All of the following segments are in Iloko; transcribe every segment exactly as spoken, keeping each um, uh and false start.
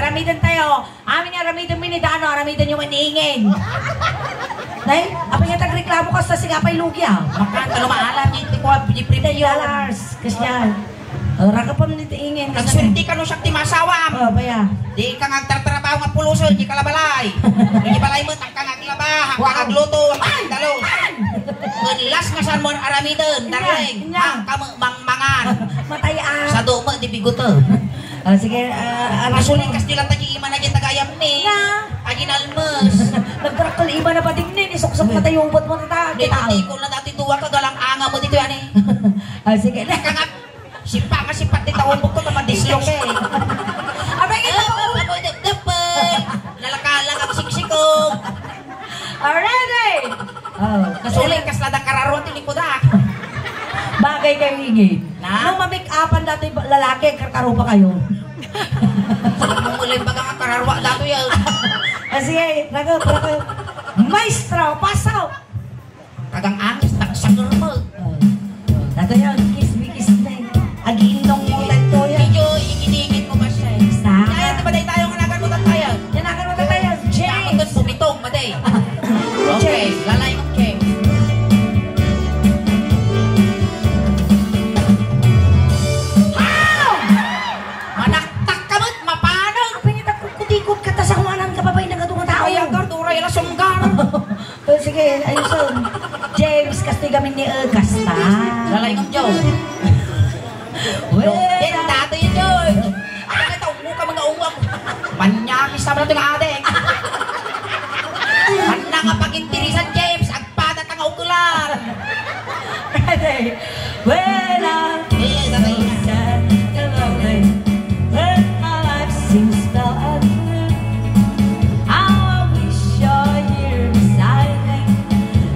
Aramiden tayo. Amin nga aramiden mi ni Dano, aramiden yo man ni Ingen. Nay, apay nga tagreklamo ka sa siga pay lugi, ah. Makanta no maalam niya iti kuha, di premium. Ten dollars. Kasyan. Oh, ragapam ni ti Ingen. Nagswerte ka no siya ti masawam. Oh, baya. Di ka nga agtartrabaho nga puloso, di ka labalay. Di balay mo, tangka nga aglaba, hangka nga agluto, hangka agdalo. Kunlas nga saan mo aramiden, darling. Inya. Hangka mo mangmangan. Matay, ah. Sa duma, di bigoto. Oh, sige, ah, ah, masuling kas di lang tagi ima na di tagayam ni. Nga. Aginalmes. Nagtarakal ima na pating ni, ni suksok na tayo, ubat mo na ta-, Di kita. Tiko na dati duwa ka, galang anga mo dito, yan eh. Ah, sige. Kanga, sipa nga sipat di taon mo ko, naman dislok eh. Abay, ito Ah, po. Ako, dagdapay. Nalakalang ang siksikog. Already! Oh, kasi Suling kas lada kararo, ti likuda. Bagay kayo, Ingen. Na? Nung mamake-upan dati ba-, lalaki, karkaro pa kayo. Mumulay baga nga kararwa dato yan. Ah, sige, ragot, ragot. Maestro, pasaw! Tagang angis, tagsagor mo. Oh. Dato yan, kiss me, kiss me. Agiinnong mo tayo yan. Medyo igit-igit mo ba siya eh? Sa? Kaya, di ba, tayo, tayo nga nagan mo tayo? Yan, nagan mo tayo, James. Dapat doon bumitong, maday. Okay, James. Lalay ng James. How? Manaktak ka mo't mapanag. Apay nga tagkukot-ikot ka, tas ako nga nang kababay na kadunga tao. Ay, agar, duray, alas, sunggar. Oh, sige, ayuson. James, kastoy gamin ni, eh, kasta. Lalay ng Joe. Well, Then, dati yun, Joe. Ano ka ito? Umu ka, mga uwak. Manyakis naman ito nga adik. Manna nga pagintirisan, James. Agpada ta nga ukular. Ready? When I Eh, tatay na. Sad and lonely, when my life seems dull and blue, how I wish you're here beside me,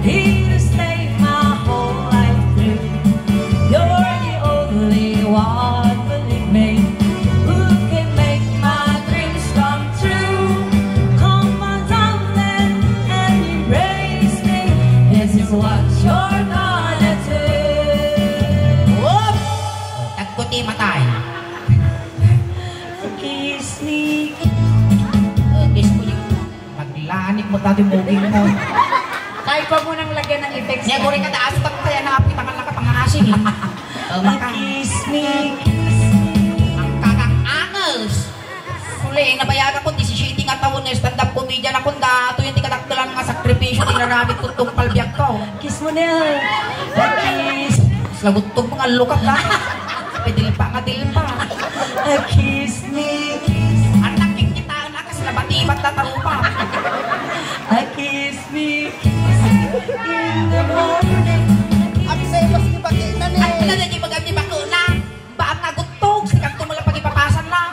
here to stay my whole life through. You're the only one, believe me, who can make my dreams come true. Come on, darling, and embrace me. This is what you're gonna do. Whoop! Tagkuti matay. Kiss me. Oh, kiss ko yung maglanik mo dati muging mo. Kaya pa mo nang lagyan ng effects. Niya, guri ka, taas, tak, kaya na, apoy, takal na ka, pangasing, eh. Oh, maka- Kiss me, kiss me. Ang kakang angas. Suli, nabayagan ko, disisiete nga taon na stand-up comedian ako, dato yung tikadakdalan nga sakripisyo, tinaramit ko itong palbiag ko. Kiss mo na yan. Kiss. Lagot to mga lukap na. Pidilpa nga dilpa. A kiss me, kiss. Ang nagkikita na kasi nabatibat na tarupa. A kiss me, kiss me in the morning. Ang selos ni Bakit na ni. Ay, wala na di magandi bako na. Baam nga guttog, sikat ko mo lang pagipapasan lang.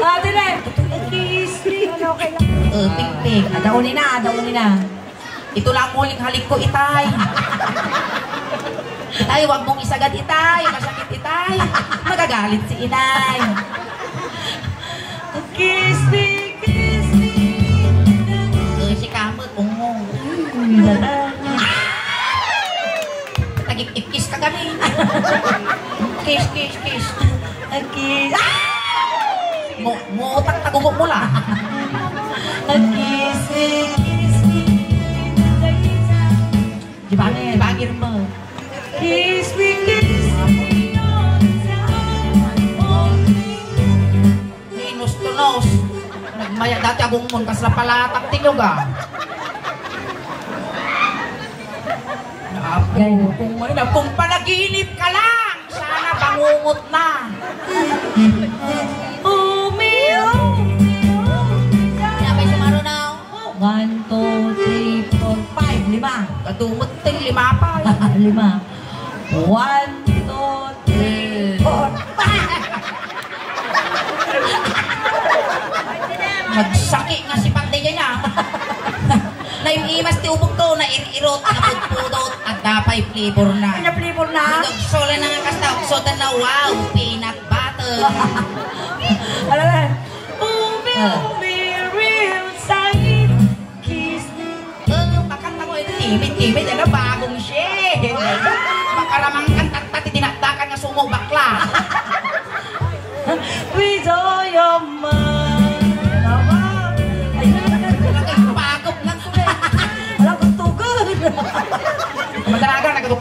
Ate na, kiss me. Ano, okay lang. Oh, pingping. Adaw ni na, adaw ni na. Ito lang muling halik ko, itay. Itay, wag mong isagad, itay. Masakit, itay. Magagalit si inay. Kiss me, kiss me. Eh, si Kamot, ungo. Hmm, dada. Tagik-ikis ka kami. Kiss, kiss, kiss. A kiss. Mo, mo, tak, tagugo mo la. A kiss me, kiss me. Di ba, di ba, Girma? Kiss me, kiss me all the time. Only Minus tunos. Nagmaya dati agungmon, kasla palatak ti nyuga. Naapo. Kung, kung panaginip ka lang, sana bangungot na. Umi, umi, umi. Sabay sumarunaw. One, two, three, four, five. Lima. Kadumot ting lima pa. Lima. One, two, three, four. Nagsaki nga si Pande niya. Naim-imas ti ubog ko, nair-irot, napudpudot, at dapay flavor na. Ano flavor na? Nagsola na nga kasta, so na, wow, peanut butter. Ano na? Umi, Ah. umi, real side. Kiss. Oh, makanta mo ito, timid, timid, ano, bagong shit. Makaramang kanta, ti dinakdakan nga sumo, bakla. With all your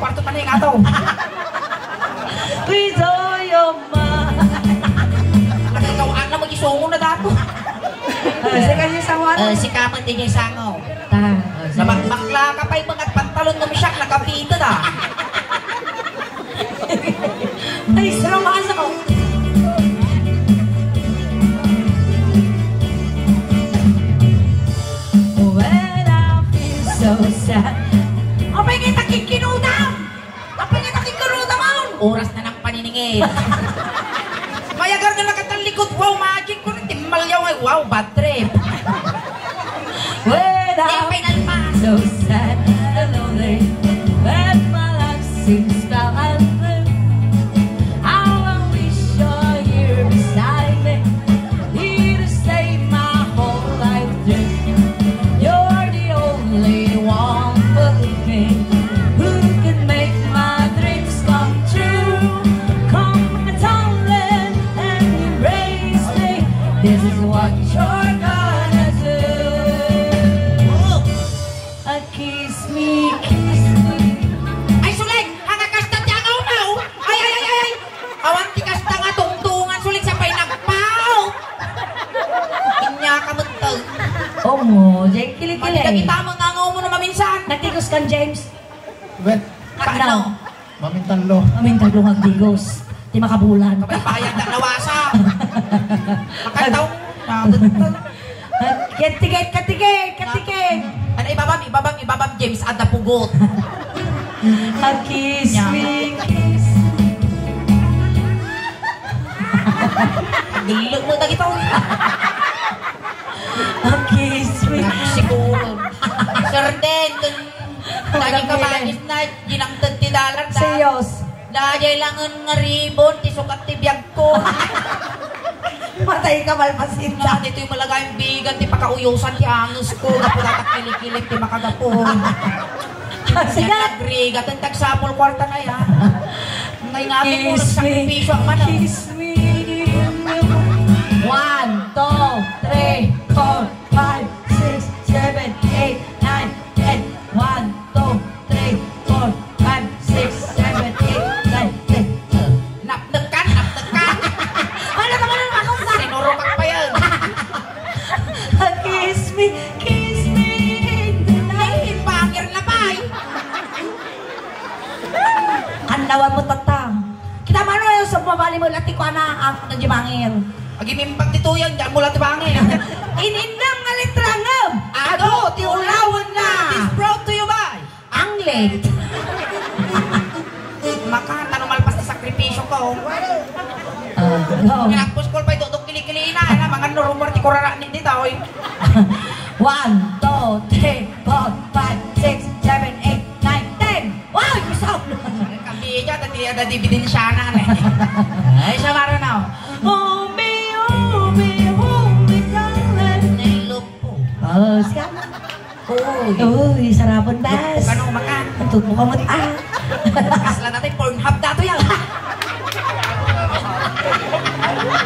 Kwarto ta na yung ataw. With all your mind. Talaga ikaw, Ana, magisungo na dato. Ah, sika niya sa wala. Ah, sika man din yung sangaw. Ta. Ah, sige. Nabakbakla ka pa yung mga pantalon ng siyak, nakapito na. Ay, sarong aso. When I feel so sad. Apay, kita kikinudam! Apay, kita kikinudam, ah! Oras na ng paniningil. Mayagar na nakatallikod. Wow, magic ko rin. Timmalyaw nga. Wow, bad trip. When I Final pass. So sad and lonely, but my life seems dull and blue. How I wish you're here beside me, here to stay my whole life through. You're the only one for me who can make my dreams come true. Come, my darling, and embrace me. This is what you're gonna do. Oh. A kiss me, kiss me. Ay, sulay! Ang kasta ti angaw-ngaw! Ay, ay, ay, ay, ay! Awan ti kasta nga tungtungan, sulay sa pay nagpao! Inya ka menteg. Omo, jay kilikili. Pati dagita mga angaw mo na maminsan. Nagtigos kan James. Wet. Ano? Mamintallo. Mamintallo nga agdigos. Ti makabulan. Kabay bayad na nawasa. Makantaw. Nabot. Katigit, katigit, katigit. Ano, ibabam, ibabam, ibabam, James, adda pugot. A kiss me, kiss me. Dilo mo, tagito. A kiss me. Siguro. Sir Den, dun, lagi ka manis na, ginangted ti dalan, da. Serious. Dayay langen nga ribon, ti sukat ti biag ko. Matay ka, malpasinta. Nga, dito'y malagayang bigan, ti pakauyosan, ti anges ko. Gapu data kilikilip, ti makagapu. Sige. Yan, nagrigat, ang tagsapul kwarta na yan. Ngay nga, akin mo, nagsakripisyo ang manang. Kiss me. One, two, three, four, five, six, seven, eight, nine, ten. One, two, three, four, five, six, seven, eight, nine, ten. Napnek ka, napnek ka. Ano naman ang ako sa? Sinurok ang payan. Kiss me, kiss me in the night. Ay, bangir na pa, ay. Anlawan mo, tatang. Kita mano yung sa mabali mo, lati ko, ana, ako na di bangir. Agimbag ti tuyan, diyan mo lang ti bangir. Inindam nga letra ngem. Adu ti ulawen na. Is brought to you by Anglet. Makanta no malpas ti sakripisyo ko. Ah, go. Pinagpos ko pa ito, kilikili na, na, mga normal ti kurara ni dito, oy. One, two, three, four, five, six, seven, eight, nine, ten. Wow, isang. Kami iya, dati ada dibidensyana, ne. Ay, siya, maro na, oh. Hold me, hold me, hold me, darling. Nailob ko. Oh, siya. Uy. Uy, sarapon, bes. Ano, makan? Ang tubo ka mo't, ah. Kasla natin, Pornhub dato yan.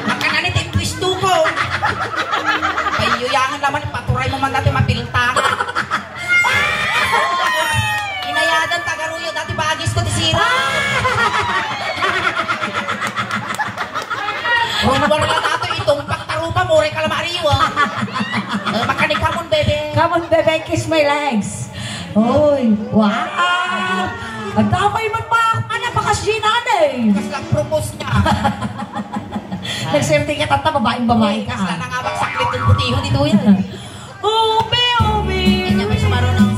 Makan na ni Tim Twisto ko. Payuyangan naman, paturay mo man natin, mapiltangan. Inayadan, tagaruyo, dati bagis ko, ti sira. Rumbar na dato, itong pagtarupa, muray ka lamang ariwa. Eh, makanig ka mon, bebe. Come on, bebe, kiss my legs. Oy, wow! Ang damay man pa, ano, bakas Gina, ano eh? Kasla propose niya. Nagswerte ka, tata, babaeng babae ka, Kasla ah. Nangabak saklit ng putiho dito yan. Ube, ube. Hindi may sumarunong.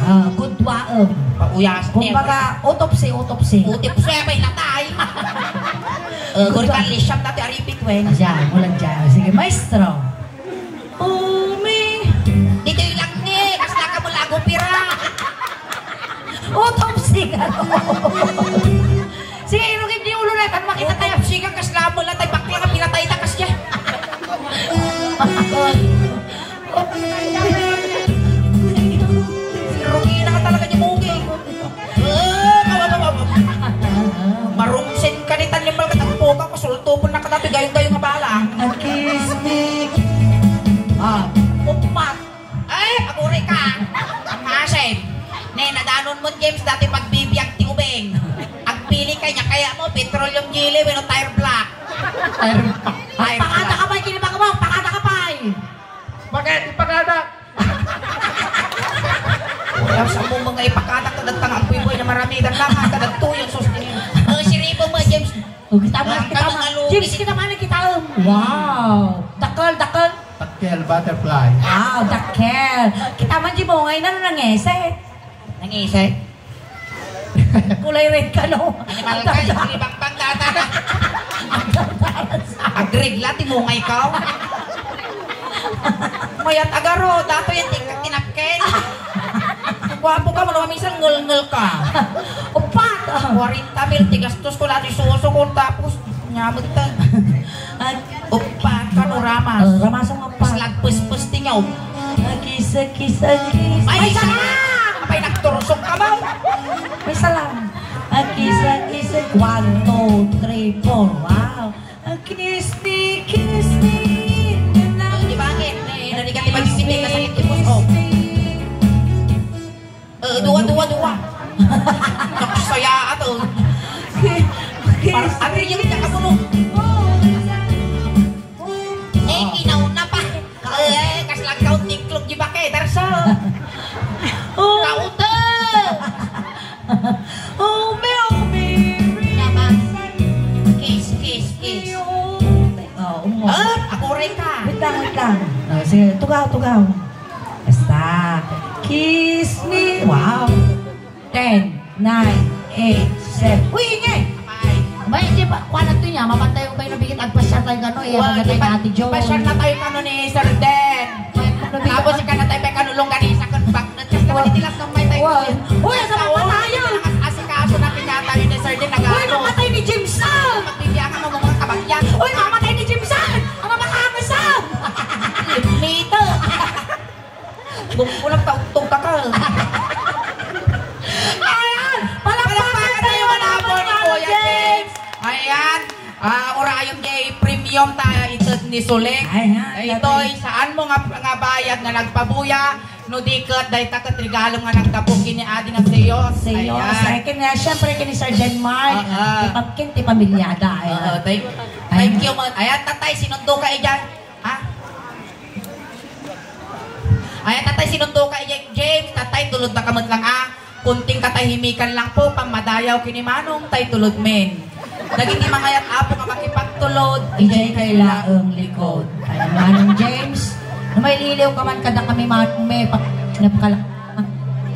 Ah, kudwaem. Pauyas. Kumbaga, autopsy, autopsy. Autopsy, may natay. Eh, guri ka, lisham, dati aripit, wen. Asya, mulan dyan. Sige, maestro. Umi. Dito'y lang ni, kas nakabulago pira. Autopsy ka. Sige, irugin di ulo na, tan makita tayo. Autopsy ka, kas labo lang tayo, bakla ka, pinatay ta, kas kaya. Irugin na ka talaga ni Mugi. Marungsin ka ni Tanimbal, katagpo ka, pasulto po na ka dati, gayo-gayo nga bala. A kiss me. Ah, umpat. Ay, paguri ka. Ang asin. Ne, nadaan Ano mo, James, dati pagbibiag ti ubing. Agpili ka niya, kaya mo, petroleum jelly, wenno tire black. Tire black. Tire black. Pakada ka pay, kinibang mo, pakada ka pay. Bakit? Ipakada. Wala sa mo mga ipakada, kadatta nga agpuypuy na maramidan lang, ha, kadatto yung sus. Eh, siribo mo, James. O, kita mo, kita mo. James, kita mo, kita mo. Wow. Dakkel, dakkel. Dakkel, butterfly. Wow, dakkel. Kita man, di mo, ngayon, ano nangeset? Nangeset? Kulay red ka, no? Animal ka, yung libakbak data na. Agregla, timungay ka, oh. Mayat agaro, dato yan, tin-, tinapken. Gwapo ka, mano, minsan ngel-ngel ka. Upat! Kwarenta mil, tigastos ko lahat yung suso ko, tapos, nyamag ta. At Upat, kano ramas? Oh, ramas ang upat. Mas lagpuspus ti nyaw. Agis, agis, agis. Ay, isa lang! Apay, nagturusok ka ba? May isa lang. Agis, agis, agis. One, two, three, four. Wow. Kiss me, kiss me. Oh, di ba, Ken? Eh, narigat ti magsisipin, nasakit ti puso. Eh, duwa, duwa, duwa. Naku, saya ato. Parang agri yung niya kapuno. Eh, kinauna pa. Eh, kasla kaunting klog di ba kay Darso? Oh. Kauto! Oh, milk me, Naman. Kiss, kiss, kiss. Oh, umo. Ah, ako rin ka. Wait lang, wait lang. Oh, sige, tugaw, tugaw. Basta. Kiss me. Wow. Ten, nine, eight, seven. Uy, ingay! Bay, di ba, kuwan na to niya, mapatay ko kayo nabigit, agpasyar tayo kano, eh, Wa, agad tayo ipa-, na Ate Jo. Pasyar na tayo kano ni Sir Den. Tapos, ika na tayo pa kano longganisa, kano bagnet. Kasi naman, itilas ng may tayo. Wa. Uy, ang Basta, naman tayo! As-, asikaso natin yata yun ni Sir Den, Uy, nag-ano. Mamatay ni Jimson! Magbibiyaan ka mo mga kabagyan. Uy, mamatay ni Jimson! Ang mamakakasam! Mito! Bukbulang taugtog ka ka. Ayan! Palakpakan tayo, Palakpakan tayo, Mano Kuya James! James! Ayan! Ah, urayon kay premium tayo ited ni Suling. Ayan, Ito'y saan mo nga, nga bayad nga nagpabuya, no di ket dayta ket regalo nga naggapu kini adi nga Seos. Seos. Ayan. Ay, kini, siyempre, kini Sir Denmark. Oo. Ipagkin ti pamilyada. Ayan. Oo, thank, thank Ayan. you, ma-, ayan, tatay, sinundo ka, eh, dyan. Ha? Ay, tatay, sinundo ka, ijay, James, tatay, tulod na ka met lang, ah. Kunting katahimikan lang po, pamadayaw kini Manong, tay tulod men. Dagiti mangayat, Apo, nga makipagtulod, Ijay kay laeng likod. Ay, Manong James, no maililiw ka man kada kami, Manong, me, pa-, napakala-,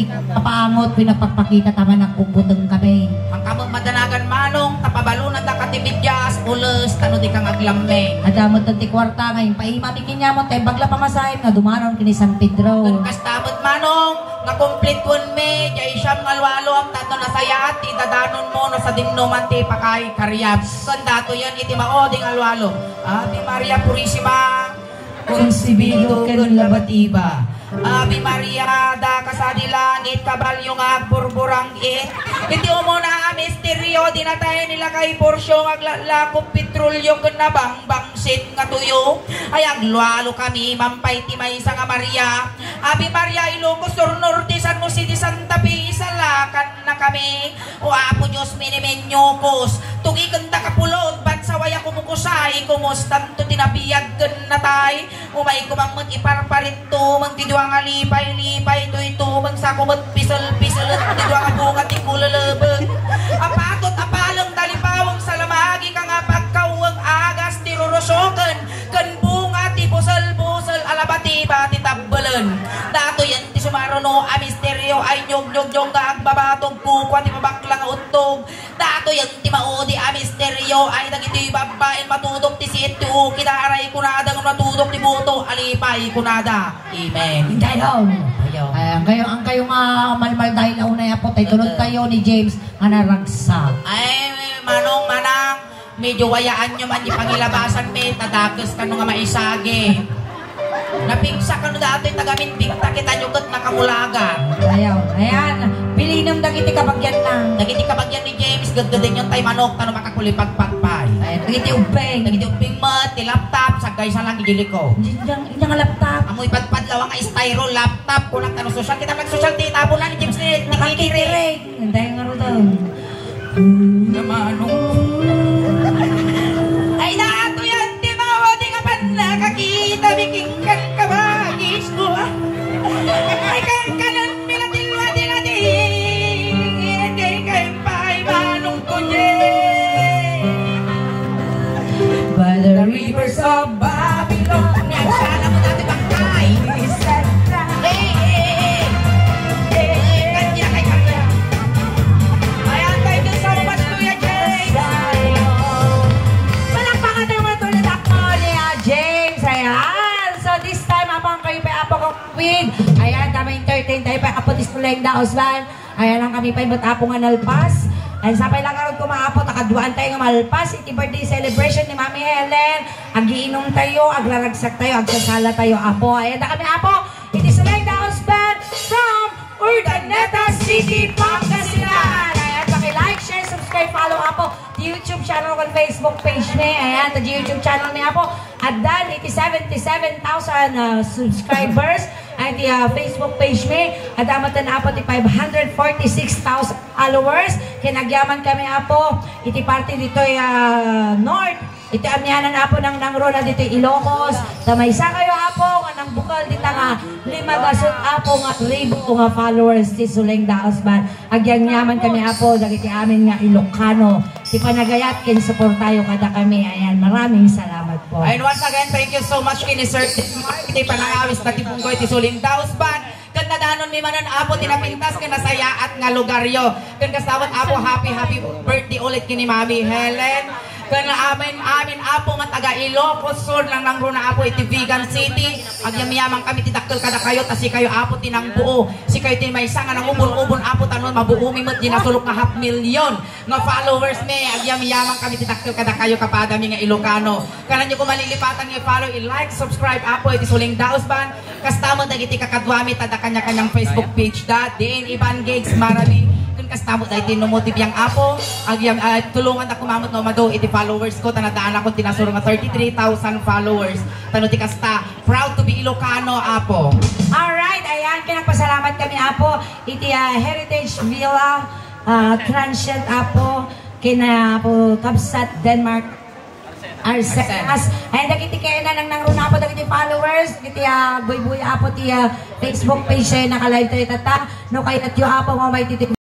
Ipapangot, pinagpakpakita ta man nagbugbuteng kami. Ang kamo madanagan manong, tapabalunanda ka ti bidyas, ules, tano di kang aglammeng. Adda met ti kuarta nga impaima ti kinyamon, tay bagla pamasahem nga dumanon kini San Pedro. Ken kasta met manong, nga kumplituen mi, jay siam nga lualo, tapno nasayaat ti dadanonmo, no sadinno man ti pakay kariam. Ken datoyen iti maudi nga lualo. Ave Maria Purisima. Konsebido ken labatiba. Ave Maria, da kasadi langit, kabalio nga agburburang-it. Iti umuna a misterio, dinatay ni lakay Porcio nga aglaklakop petrolio ken nabangbangsit nga tuyo. Ay aglualo kami, mampay ti maysa nga Maria. Ave Maria, Ilocos Sur Norte, San Jose de Santa Fe, isalakan na kami. O Apo Dios, minimenyokos, tugikenda kapulod, bansaway a kumukusay, kumostanto ti nabiag ken natay, umay kuman met iparparitto, meng ti dua nga lipay-lipay, toy to, meng sako met pisel-pisel, ti dua nga bunga ti kulelebeng. Apatot a paleng talipaweng salamagi ka nga pagkaweng agas ti rurusoken, ken bunga ti busel-busel a labatiba ti tabbelen. Datoyen ti sumaruno a misterio ay nyognyognyog nga agbabatog kukua ti mabakla nga uttog. Datoyen ti maudi a misterio ay dagiti babbain matudok ti siit ti ukida aray kunada nga matudok ti buto a lipay kunada. Amen. Dayon. Ayo. Ay, ang kayo, ang kayo nga malmal dahil aunay apo, tay tulod tayo ni James nga naragsak. Ay, manong manang, Medyo wayaan nyo man di pangilabasan mi, tadakes kano nga maisagi. Napigsa kano datoy tagamin, bigta kita nyo ket nakamulagan. Ayaw, ayan. Ilinum dagiti kabagianna. Dagiti kabagian ni James, gedgedenyon tay manok, ta no makakulipagpagpay. Ay, dagiti ubbing. Dagiti ubbing met, ti laptop, saggaysa lang idiliko. Inya, inya nga laptop. Amoy padpadlaw nga styro laptop, kunak ta no social, kita nag-social ti tapunan ni James ni Nakakitirik. Dahil nga ruto. Namano? Ay, naatuyan ti mawa, di ka pa nakakita, biking kan kabagis ko, ah. Ay, kan kanan, minatilwa-tilwa-ting, hindi kay paimanong kunye. By the rivers of Babylon. Yan, sana mo dati bangkay. Hey, hey, hey. Hey, kanya kay kanya. Ayan, thank you so much, Kuya James. Palakpakan tayo muna ulit ako ni, ah, James. Ayan. So, this time, abang kayo pa, apo ko, Queen. Ayan, tama entertain tayo pa, apo, this Lengda Oslan. Ayan lang kami pay met, apo, nga nalpas. Ayan, sapay lang karon ko, maapo, ta kaduaan tayo nga malpas iti birthday celebration ni Mami Helen. Agiinom tayo, agraragsak tayo, agsasala tayo, apo. Ayan na kami, apo. Iti Sulay Daos Band from Urdaneta City, Pangasinan. Ayan, paki-like, share, subscribe, follow, apo, ti YouTube channel ken Facebook page mi. Ayan, ta YouTube channel mi, apo. Addan iti seventy-seven thousand, ah, subscribers. Ay, ti, ah, Facebook page mi, adda met, apo, ti five hundred forty-six thousand followers. Ken agyaman kami, apo, iti parte ditoy, ah, North. Iti amianan, apo, nang nangruna ditoy Ilocos. Ta maysa kayo, apo, nga nangbukal dita nga lima gasut, apo, nga ribu nga followers ti Suleng Daos Band. Agyangyaman kami, apo, dagiti amin nga Ilocano. Ti panagayat ken suportayo kadakami. Ayan, maraming salamat po. And once again, thank you so much kini Sir Denmark, iti panangawis na ti punggoy ti Suleng Daos Band. Ket nadanon mi manen, apo, ti napintas ken nasayaat nga lugaryo. Ken kasta met, apo, happy, happy birthday ulit kini Mami Helen. Ken amin, amin, apo, nga taga Ilocos Sur, nang nangruna, apo, iti Vigan City. Agyamyaman kami ti dakkel kadakayo, ta sikayo, apo, ti nangbuo. Sikayo ti maysa nga nangubon-ubon, apo, ta no mabuo mi met, di nasulok nga half million nga followers mi. Agyamyaman kami ti dakkel kadakayo, kapadami nga Ilocano. Kananyo ko malilipatan nga i-follow, i-like, subscribe, apo, iti Suleng Daos Band. Kasta met dagiti kakaduami ta adda kanya-kanyang Facebook page da, Dean Ivan Gigs Marami. Ken kasta met dagiti numo ti biang, apo. Agyam-, ah, tulongan da koma met no umadu iti followers ko, ta nadaan ako ti nasuro nga thirty-three thousand followers. Ta no ti kasta, proud to be Ilocano, apo. Alright, ayan, ken nagpasalamat kami, apo, iti, ah, Heritage Villa, ah, Transient, apo, ken, ah, apo, Kabsat, Denmark, Arsenas. Arsenas. Ay, dagiti kaya na nang nangruna, apo, dagiti followers, dagiti, ah, buybuy, apo, ti, ah, Facebook page, ay, naka-live tayo, tata. No, kayatyo, apo, nga may titi-